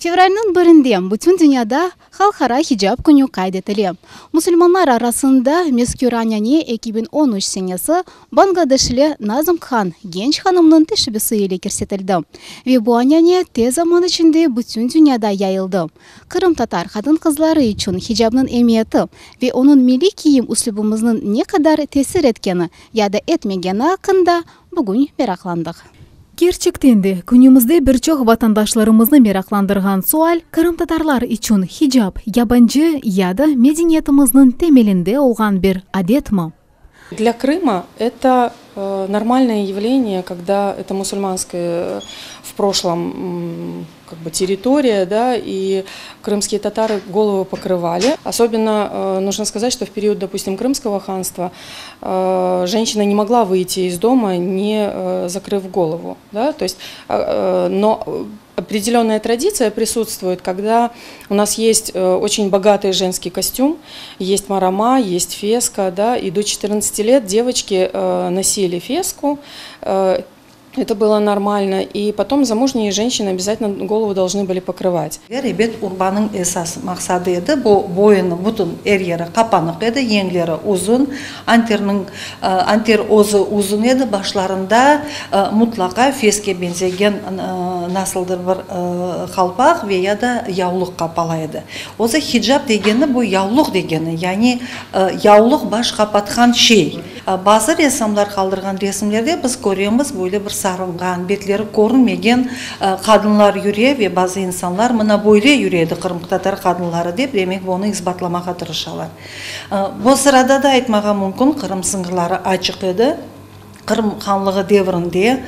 Fevralniñ birinde bütün dünyada Halqara hicap künü qayd etile. Musulmanlar arasında mezkür anane 2013 senesi Bangladeşli Nazm Han genç hanımnıñ teşebbüsi ile kirsetildi ve bu anane tez zaman içinde bütün dünyada yayıldı. Qırımtatar qadın-qızları içün hicabnıñ emiyeti ve onıñ milliy kiyim üslübimizniñ ne qadar tesir etkeni ya da etmegeni aqqında bugün meraqlandıq. Kerçekten de, künümizde bir çoq vatandaşlarımıznı meraqlandırğan sual, qırımtatarlar içün hicap yabancı ya da medeniyetimizniñ temelinde olğan bir adetmi? Для Крыма это нормальное явление, когда это мусульманская в прошлом как бы территория, да, и крымские татары голову покрывали. Особенно нужно сказать, что в период, допустим, Крымского ханства женщина не могла выйти из дома, не закрыв голову, да, то есть, но определенная традиция присутствует, когда у нас есть очень богатый женский костюм, есть марама, есть феска, да, и до 14 лет девочки носили феску, это было нормально, и потом замужние женщины обязательно голову должны были покрывать. Ebet, urbanıñ esas maqsadı edi, bu boyunı bütün er yeri qapanıq edi, yeñleri uzun, anterniñ anter özü uzun edi, başlarında mutlaqa feske beñzegen nasıldır bir qalpaq ve ya da yavluq qapala edi. Özü hicap degeni bu yavluq degeni, yani yavluq baş qapatqan şey. Bazı ressamlar qaldırğan resimlerde biz köremiz, böyle bir sarınğan, betleri körünmegen qadınlar yüre ve bazı insanlar mına böyle yüre edi qırımtatar qadınları dep, demek bunı isbatlamağa tırışalar. Bu sırada da aytmağa mümkün, Qırım sıñırları açıq edi. Qırım hanlığı devrinde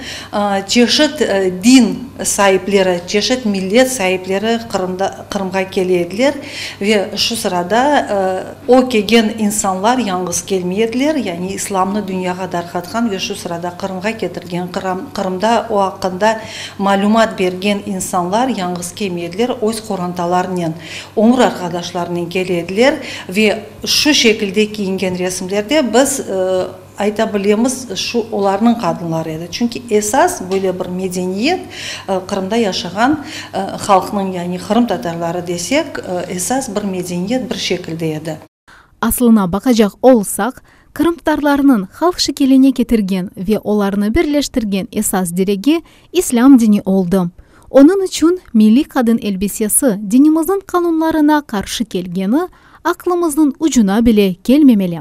çeşit din saipleri, çeşit millet saipleri Qırımda Qırımğa kele ediler ve şu sırada o kelgen insanlar yañğız kelmey ediler, yani islamnı dünyağa darqatqan ve şu sırada Qırımğa ketirgen, Qırımda o aqqında malümat bergen insanlar yañğız kelmey ediler, öz qorantalarınen, ömür arqadaşlarınen kele ediler ve şu şekilde kiyingen resimlerde biz Ayta bilemiz, şu olarnıñ qadınları edi. Çünki esas böyle bir medeniyet Qırımda yaşağan halqnıñ, yani qırımtatarları desek, esas bir medeniyet bir şekilde edi. Aslına baqacaq olsaq, qırımtatarlarnıñ halq şekiline ketirgen ve olarnı birleştirgen esas diregi İslâm dini oldı. Onıñ içün milliy qadın elbisesi dinimizniñ qanunlarına qarşı kelgeni aqlımıznıñ ucuna bile kelmemeli.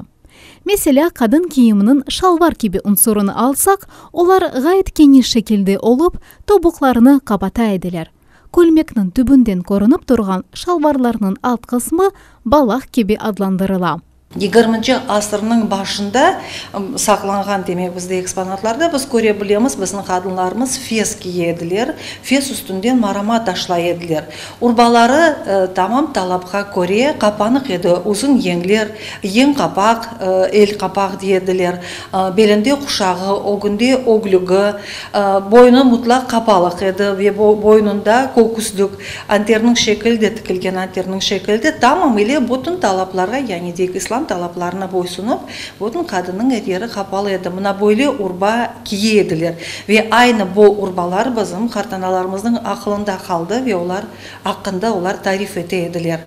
Meselâ, qadın kiyiminiñ şalvar kibi unsurını alsaq, olar ğayet keniş şekilde olıp, tobuqlarını qapata ediler. Kölmekniñ tübünden körünip turğan şalvarlarnıñ alt qısmı balaq kibi adlandırıla. Yigirminci asırnıñ başında saqlanğan, demek, bizde eksponatlarda biz köre bilemiz, bizim qadınlarımız fes kiye ediler, fes üstünden marama taşlay ediler. Urbaları tamam talapqa köre qapanıq edi, uzun yeñler, yeñ qapaq, el qapaq dey ediler, belinde quşağı, ögünde öglügi, boynu mutlaq qapalıq edi ve boynunda köküslük, anterniñ şekili de tikilgen anterniñ şekili de tamam ile bütün talaplarğa, yani deyik islam talaplarına boysunıp, bütün qadınnıñ er yeri qapalı edi. Mına böyle urba kiye ediler. Ve aynı bu urbalar bizim qartanalarımıznıñ aqılında qaldı ve olar aqqında olar tarif ete ediler.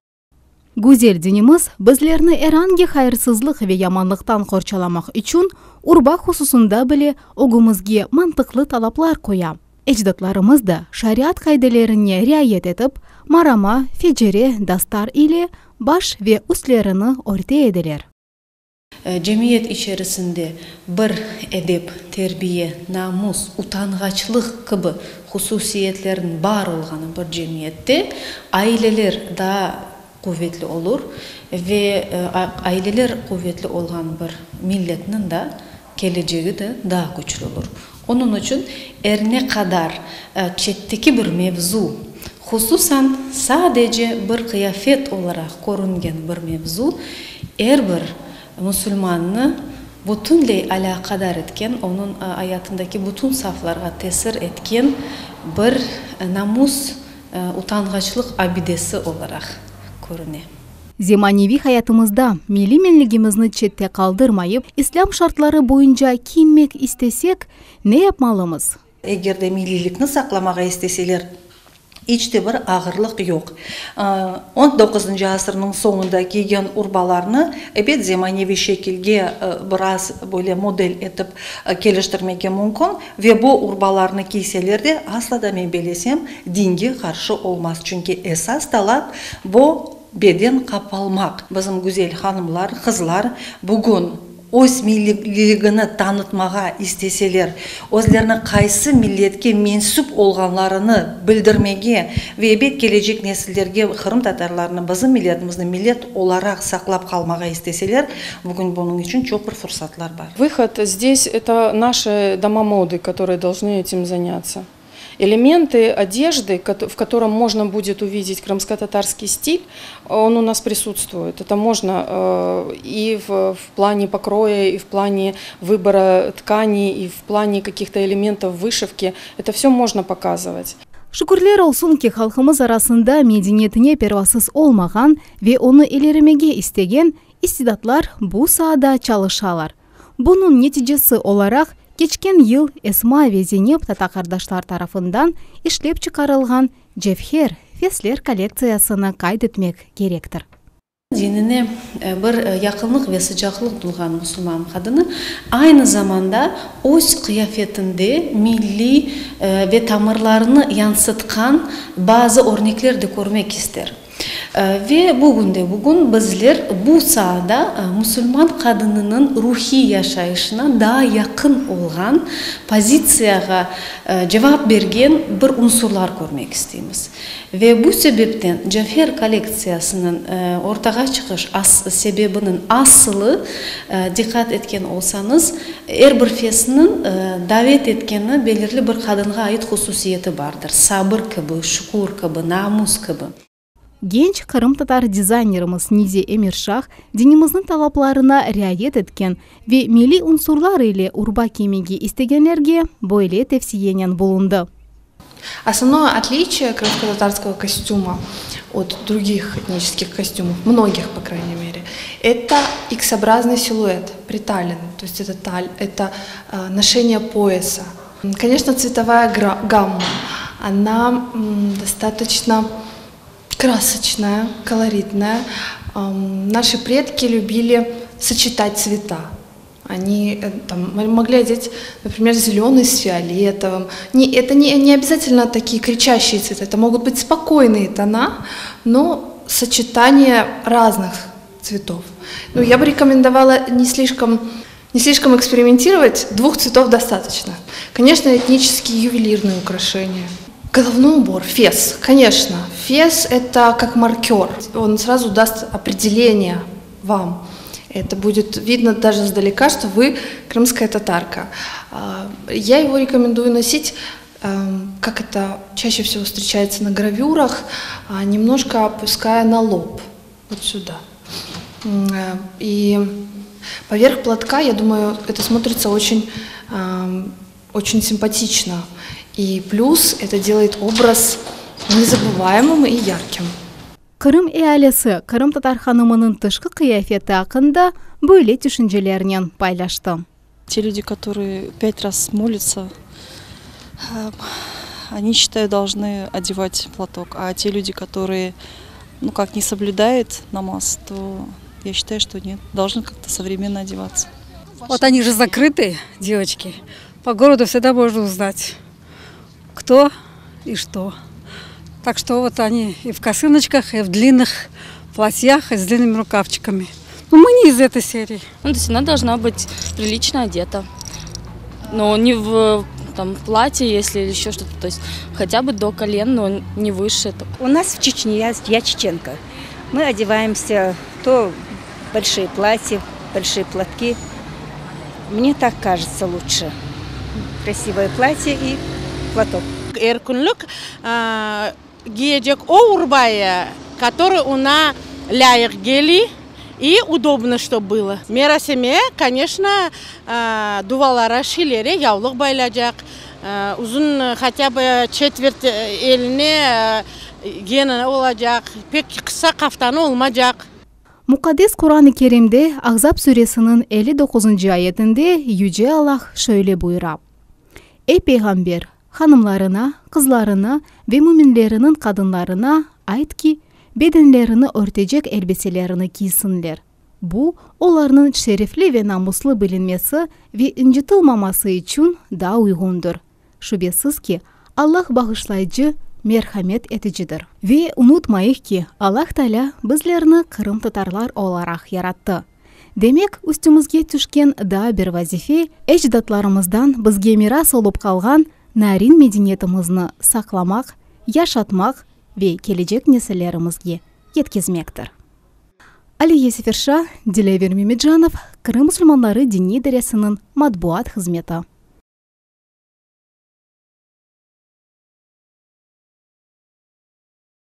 Güzel dinimiz bizlerni er angi hayırsızlıq ve yamanlıqtan qorçalamaq içün urba hususında bile ögümizge mantıqlı talaplar qoya. Ecdatlarımız da şariat qaidelerine riayet etip, marama, fecere, dastar ile baş ve üstlerini örte ediler. Cemiyet içerisinde bir edep, terbiye, namus, utanğaçlıq kibi hususiyetlerniñ bar olğanı bir cemiyette aileler daa quvetli olur ve aileler quvetli olğan bir milletniñ da kelecegi de daa küçlü olur. Onıñ içün er ne qadar çetteki bir mevzu, hususan sadece bir qıyafet olaraq körüngen bir mevzu, er bir musulmannı bütünley alâqadar etken, onıñ ayatındaki bütün saflarğa tesir etken bir namus, utanğaçlıq abidesi olaraq körüne. Zemaneviy hayatımızda milliy menligimizni çette qaldırmayıp, islâm şartları boyunca kiyinmek istesek, ne yapmalımız? Eger de milliylikni saqlamağa isteseler, İç de bir ağırlıq yoq. On doquzıncı asırnıñ soñunda kiygen urbalarnı, ebet, zemaneviy şekilge biraz böyle model etip keliştirmege mümkün ve bu urbalarnı kiyseler de, asla da, men belesem, dinge qarşı olmaz. Çünki esas talap, bu beden qapalmaq. Bizim güzel hanımlar, qızlar bugün öz milliyligini tanıtmağa isteseler, özlerini qaysı milletke mensüp olğanlarını bildirmege ve ebet kelecek nesillerge qırımtatarlarnı, bizim milletimizni millet olaraq saqlap qalmağa isteseler, bugün bunıñ içün çoq bir fursatlar bar. Выход здесь, это наши дома моды, которые должны этим заняться. Элементы одежды, в котором можно будет увидеть крымско-татарский стиль, он у нас присутствует. Это можно э, и в, в плане покроя, и в плане выбора ткани, и в плане каких-то элементов вышивки. Это все можно показывать. Şükürler olsun ki, halqımız arasında medeniyetine pervasız olmağan ve onı ilerimege istegen istidatlar bu saada çalışalar. Bunıñ neticesi olaraq, keçken yıl Esma ve Zeynep tata-qardaşlar tarafından işlep çıqarılğan Cevher fesler kollektsiyasını qayd etmek kerektir. Dinine bir yaqınlıq ve sıcaqlıq duyğan musulman qadını aynı zamanda öz qıyafetinde milliy ve tamırlarını yansıtqan bazı örnekler de körmek ister. Ve bugünde-bugün bizler bu saada musulman qadınınıñ ruhiy yaşayışına daa yaqın olğan pozitsiyağa cevap bergen bir unsurlar körmek isteymiz. Ve bu sebepten Cafer kollektsiyasınıñ ortağa çıqış sebebiniñ asılı, diqqat etken olsañız, er bir fesniñ davet etkeni belirli bir qadınğa ait hususiyeti bardır, sabır kibi, şükür kibi, namus kibi. Genç qırımtatar dizaynerimiz Nize Emirşah dinimizniñ talaplarına riayet etken ve milliy unsurlar ile urba kiymege istegenlerge böyle tevsiyenen bulundı. Основное отличие крымско-татарского костюма от других этнических костюмов, многих, по крайней мере, это X-образный силуэт, приталенный, то есть это, таль, это э, ношение пояса. Конечно, цветовая гамма, она достаточно красочная, колоритная. Наши предки любили сочетать цвета. Они э, там, могли одеть, например, зеленый с фиолетовым. Не, это не, не обязательно такие кричащие цвета, это могут быть спокойные тона, но сочетание разных цветов. Ну, я бы рекомендовала не слишком, не слишком экспериментировать, двух цветов достаточно. Конечно, этнические ювелирные украшения. Головной убор, фес, конечно. Фес – это как маркер, он сразу даст определение вам. Это будет видно даже издалека, что вы крымская татарка. А, я его рекомендую носить, эм, как это чаще всего встречается на гравюрах, а, немножко опуская на лоб, вот сюда. Э, и поверх платка, я думаю, это смотрится очень, эм, очень симпатично. И плюс это делает образ незабываемым и ярким. Qırım ealisi qırımtatar hanımınıñ tışqı qıyafeti aqqında böyle tüşüncelerinen paylaştı. Те люди, которые пять раз молятся, они, считаю, должны одевать платок. А те люди, которые, ну как, не соблюдают намаз, то я считаю, что нет, должны как-то современно одеваться. Вот они же закрытые, девочки. По городу всегда можно узнать, кто и что. Так что вот они и в косыночках, и в длинных платьях, и с длинными рукавчиками. Но мы не из этой серии. Ну, то есть она должна быть прилично одета. Но не в там, платье, если или еще что-то. То есть хотя бы до колен, но не выше. У нас в Чечне, я, я чеченка, мы одеваемся то большие платья, большие платки. Мне так кажется лучше. Красивое платье и платок. Er künlik kiyecek o urbayı, который oña lâyıq kele и удобно, чтобы было. Merasimge, конечно, dualara, şeylere yavlıq baylaycaq, uzun хотя бы четверть eline yeni olacaq, pek qısa qaftanı olmaycaq. Muqaddes Quran-ı Kerimde Ahzab suresiniñ 59 ayetinde Yüce Allah şöyle buyura: Ey peyğamber! Hanımlarına, qızlarına ve müminleriniñ qadınlarına ayt ki, bedenlerini örtecek elbiselerini kiysinler. Bu, olarnıñ şerefli ve namuslı bilinmesi ve ıncıtılmaması içün daa uyğundır. Şübesiz ki, Allah bağışlayıcı, merhamet eticidir. Ve unutmayıq ki, Allah Taalâ bizlerni qırımtatarlar olaraq yarattı. Demek, üstümizge tüşken daa bir vazife, ecdatlarımızdan bizge miras olıp qalğan narin medeniyetimizni saqlamaq, yaşatmaq ve kelecek nesillerimizge yetkizmektir. Aliye Seferşa, Dilâver Memecanov, Qırım musulmanları diniy idaresiniñ matbuat hızmeti.